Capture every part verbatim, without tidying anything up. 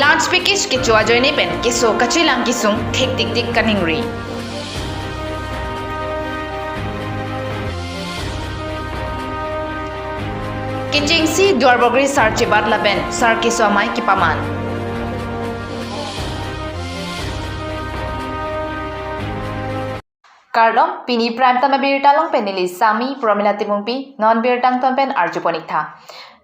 Lunch package kecho ajoine pen keso kachelang kesung thek tik tik kaningri. Kechengsi Duarbagori sar chebat lapen sar keso amei kepaman. Kardom, pini Prime Time abirta along pen neli Sami Promila Timungpi, non birta angton pen arjupon ik tha.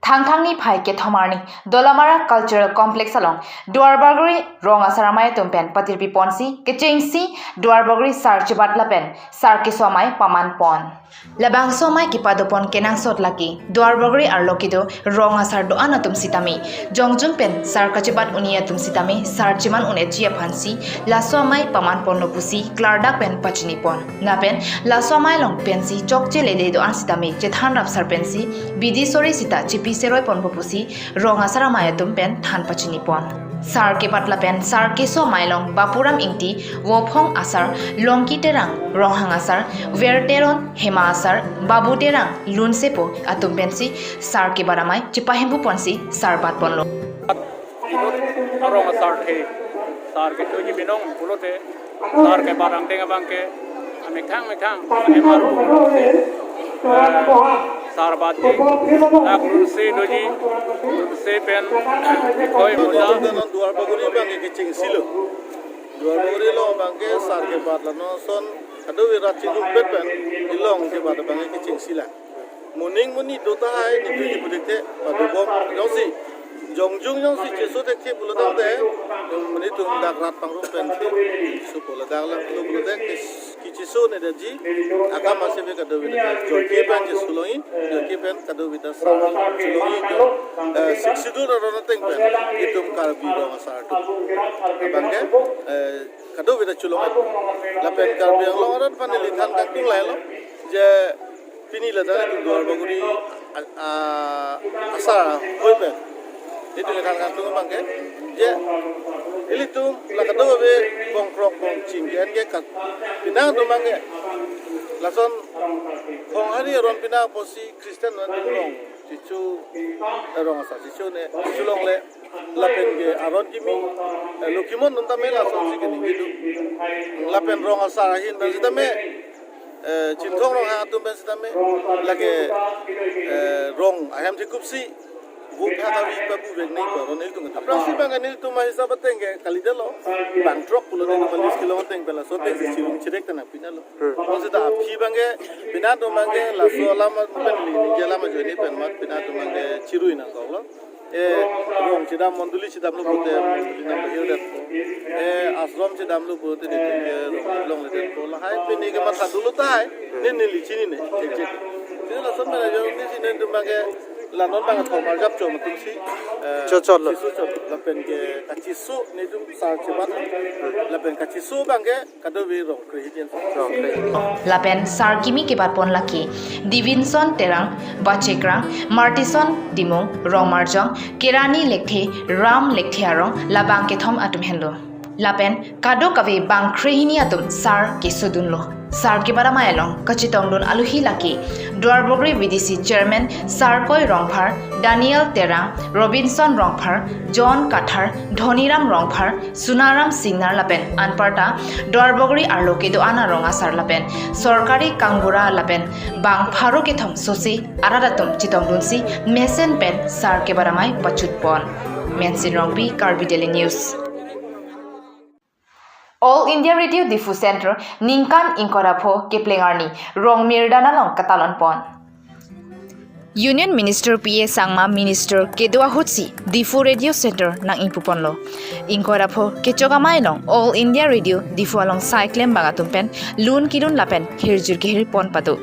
Thangthang niphai kethom arni, Dolamara Cultural Complex along, Duarbagori rong asar amei atum pen patirpi ponsi, kechengsi, Duarbagori sar chebat lapen, sar keso amei paman pon. Labangso amei kepadopon kenangsot lake, Duarbagori arlo kedo rong asar do-an atum sitame, jongjung pen sar kachebat un-e atum sitame, sar cheman un-eji aphansi, laso amei paman ponlo pusi, klardak pen pachini pon. Lapen, laso amei along pensi chokche lele do-an sitame, chethan rapsar pensi, bidi sori sita chepi seroi ponpo pusi, rong asar amei atum pen than pachini pon. Sar kebat lapen sar keso amei along Bapuram Ingti, Vophong asar, Longki Terang, Ronghang asar, Ver Teron, Hema asar, Babu Terang, Lunsepo atum pensi sar kebat amei chepahempu ponsi sar bat ponlo. Arong asar the, sar kechoji binong pulote, sar kebat angdeng abang ke, amethang methang, amethang, eh, sar bat di, dak Lunse doji, Lunse pen, koi munda. Duarbagori abang ke kechengsi lo. Duarbagori along abang ke sar kebat la non ason, kadokave rat chingrumpet pen, ilong kebat abang ke kechengsi la. Moning monit do tahai, nelitum kipu thekthe, padobom jongsi, jongjung jongsi cheso thekthe pulo tangte, nelitum dak rat pangrum pen si, supo ladak lang pulo pulote, kis-, kechesone detji, akam ase ave kadokave ta, joike pen cheso longji, joike pen kadokave ta sar chelongji, eh, Sixth Schedule aron ateng pen, itum Karbi rong asar atum. Abang ke, eh, kadokave ta chelong. Lapen Karbi Anglong arat aphan neli than kangtung lailo, je pini ladak itum Duarbagori, a, a, asar ahoi pen. Itum than kangtung abang ke, je ilitum la kadokave bongkrok bongching ke-en ke kat. Penang atum abang ke, lason Honghari aron penang apotsi Christian non rong checho, eh, rong asar chechone, chelongle. Lapen ke aron kimi, eh, lo kimon non tame lasonsi keningje do. Lapen rong asar ahin pen sitame, eh, Chinthong Ronghang atum pen sitame, lake, eh, rong ahem thekupsi, vo phak avi pabuvek nangji pu aron nelitum. Aphrangsi abang nelitum ahisap ateng ke kalidetlo, bang throk pulote nelitum list kelong ateng pen laso atengsi chirum chirek ta nangpinanglo. Hmm. Bonsita aphi abang ke, penang atum abang ke, laso alam pen ningje alam ajoine pen mat, penang atum abang ke chirui nangkoklo. Eh, rong chedam, mondoli chedamlo pulote, mondoli nangpahir detpo. Eh, ashram chedamlo pulote, nelitum ke rong longledetpo. Lahai pini kematha dolo tahai, ne neli chinine, exact. Chini lason pen ajo neli chinine nelitum abang ke, la non abang thom arjap chom atumsi, eh, chochotlo. Cheso chot, lapen ke kacheso nelitum sar chebat, lapen kacheso abang ke, kadokave rong kre-iji an. Rong kre-iji. Lapen sar kimi kebat pon lake, Divinson Terang, Bachekrang, Martison Dimung, Rongmarjong, Kerani Lekthe, Ram Lekthe arong, labang kethom atum henlo. Lapen kadokave bang kre-hini atum sar kesodunlo. Sar kebat amei along kachetongdun aluhi lake, Duarbagori V D C Chairman Sarkoi Rongphar, Daniel Terang, Robinson Rongphar, John Kathar, Dhoniram Rongphar, Sunaram Singnar lapen anparta Duarbagori arlo kedo-an arong asar lapen sorkari kangbura lapen bang pharo kethom sose arat atum chetongdunsi mesen pen sar kebat amei pachut pon. Mensin Rongpi, Karbi Daily News. All India Radio Diphu Center ningkan ingkoi ra pho kepleng arni rong mirdan along katalon pon. Union Minister P A Sangma minister kedo ahutsi Diphu Radio Center nang-ingpu ponlo. Ingkoi ra pho kechok amei along All India Radio Diphu along sai klem bang atum pen lun kelun lapen hirjir kehir pon pado.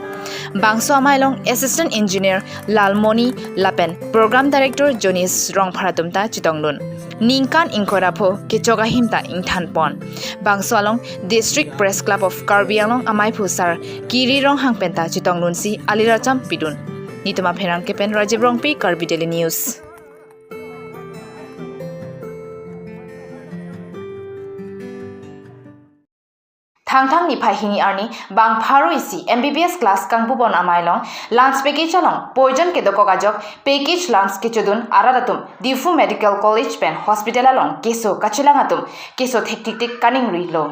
Bangso amei along Assistant Engineer Lalmoni lapen Program Director Jonis Rongphar atum ta chetongdun. Ningkan ingkoi ra pho kechok ahim ta ingthan pon. Bangso along District Press Club of Karbi Anglong ameiphu sar Kiri Ronghang penta chetongdunsi aliracham pidun. Nitum apherangke pen Rajiv Rongpi, Karbi Daily News. Thangthang niphai hini arni bang pharo isi M B B S class kangpupon amei along lunch package along poison kedokok ajok package lunch kechodun arat atum Diphu Medical College pen hospital along keso kachelang atum keso thektiktik kaningrilo.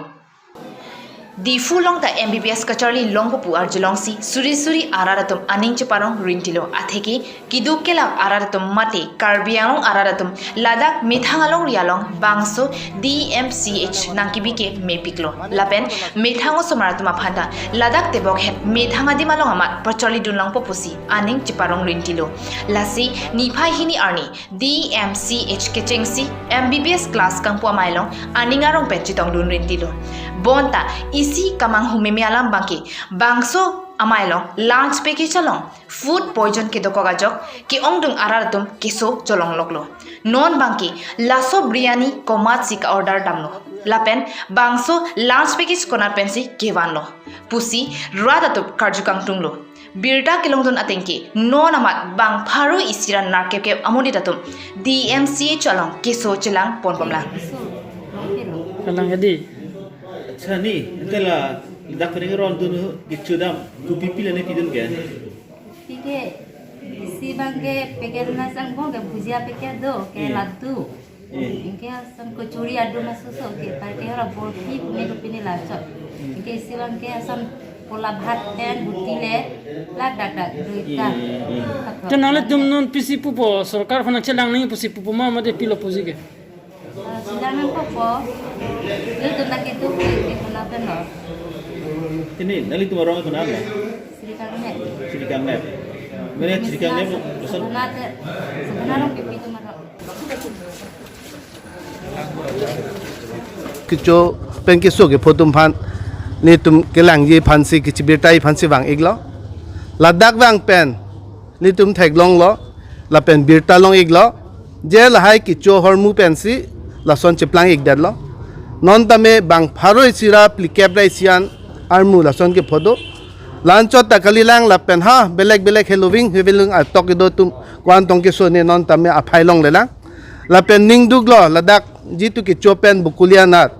Diphu along ta M B B S kacharli longpo pu arjulongsi suri suri arat atum aning cheparong rintilo. Atheke keduk kelak arat atum mate Karbi Anglong arat atum ladak methang alongri along bangso D M C H nangkebi ke mepiklo. Lapen methang osomar atum aphan ta ladak tebok het methang adim along amat pacharlidun longpo pusi aning cheparong rintilo. Lasi niphai hini arni D M C H kechengsi M B B S class kangpu amei along aning arong pen chetongdun rintilo. Bonta isi kamanghu meme alam abangke bangso amei along lunch package along food poison kedokok ajok ke-ongdung arat atum keso cholongloklo. Non abangke laso biryani komatsi ka-order damlo. Lapen bangso lunch package konat pensi kevanlo pusi rat atum karju kangtunglo. Birta kelongdun atengke non amat bang pharo isi ra nerkep kep amonit atum D M C H along keso chelang ponbomlang. Kalang hedi. Acha ni, ante la dak kering ron dun kecho dam, kopi pi la ne pidun ke? Pike, isi abangke packet na sang bong ke bhujia packet do, ke Hmm. laddu. Hmm. Anke asam kachori adu masu so ke, parke ora borfi pune ko pine lachot. Anke isi abangke asam pola bhat pen buti le, ladak dak duita. Hmm, hmm. Athok. Te nanglitum non pisi pupo, sorkar aphan chelang nangji pusi pupo ma mate pilo pusi ke? Ah, chelang nangpo po. Ilitum nangketu ke, ke kona pen lo. Ini, nanglitum arong kona lo? Sri Kangnet. Sri Kangnet. Mene Sri Kangnet, pesan? Sebenarnya, sebenarnya pipi itu marok. Kecho pen keso kepho atum aphan, nelitum kelangji aphansi, kechebirtaji aphansi vang-iklo. Ladak vang pen nelitum theklonglo, lapen birta long-iklo, je lahai kecho ahormu pensi lason cheplang-ikdetlo. Non tame bang pharo isi ra phlikep ra isi an ahormu lason kepho do. La-anchot ta kalilang lapen ha belek belek heloving hevelung atok kedo atum ko-an tong keso ne non tame aphai longlelang. Lapen ningduklo ladak jitu kecho pen Bokolia anat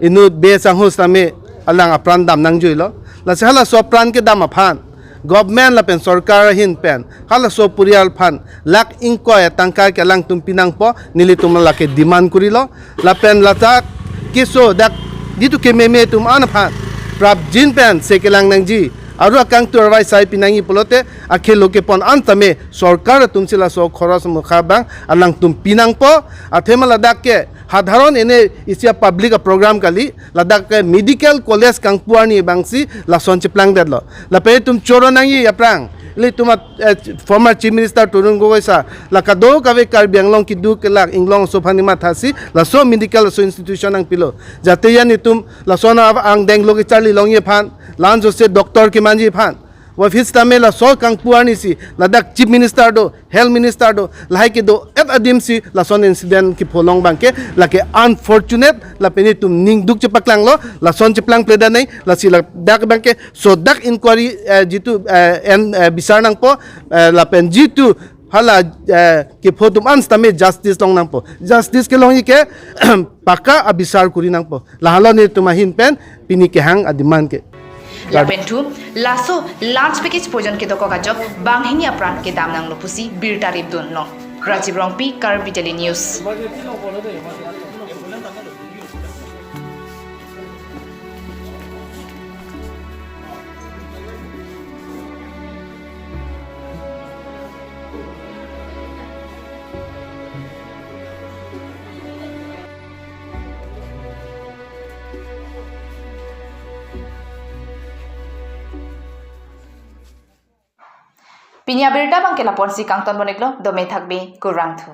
inut be sanghus tame alang apran dam nangjuilo. Lasi halaso apran kedam aphan government lapen sorkar ahin pen halaso porial aphan lakh ingkoi atangka ke alangtum pinangpo, nelitum lake demand korilo. Lapen ladak keso dak jitu kememe atum an aphan prapjin pensi kelang nangji, aru akangtur vai sai pinangji pulote akhelo kepon an tame sorkar atumsi laso khoros mukha abang alangtum pinangpo. Athema ladak ke hadharon ene isi a-public a-program kali, ladak ke medical college kangpu arni abangsi lason cheplangdetlo. Lapen itum choro nangji aphrang, ilitum a, eh, former Chief Minister Tarun Gogoi sir, la kadokave Karbi Anglong keduk kelak inglong aso aphan mathasi laso medical aso institution nangpilo. Jate ya nelitum lason a-, angdeng lo kecharli longji aphan, la-anchot se doctor kemanji aphan. Wafis tame laso kangpu arnisi ladak Chief Minister do, Health Minister do, lahai kedo-et adimsi lason incident kepho long abangke lake unfortunate, lapen itum ningduk chepaklanglo, lason cheplangpledet nai, lasi ladak abangke sodak inquiry, eh, jitu, eh, en, eh, bisar nangpo, eh, lapen jitu hala, eh, kepho atum an tame justice long nangpo. Justice kelongji ke paka abisar kori nangpo. Lahelo nelitum ahin pen pini kehang a-demand ke. Lapen thu, laso lunch package poison kedokok ajok banghini apran kedam nanglo pusi birta ripdunlo. Rajiv Rongpi, Karbi Daily News. Pini abirta abangke lapu-ansi kangton pon-iklo, dome thakbe, kurvangthu.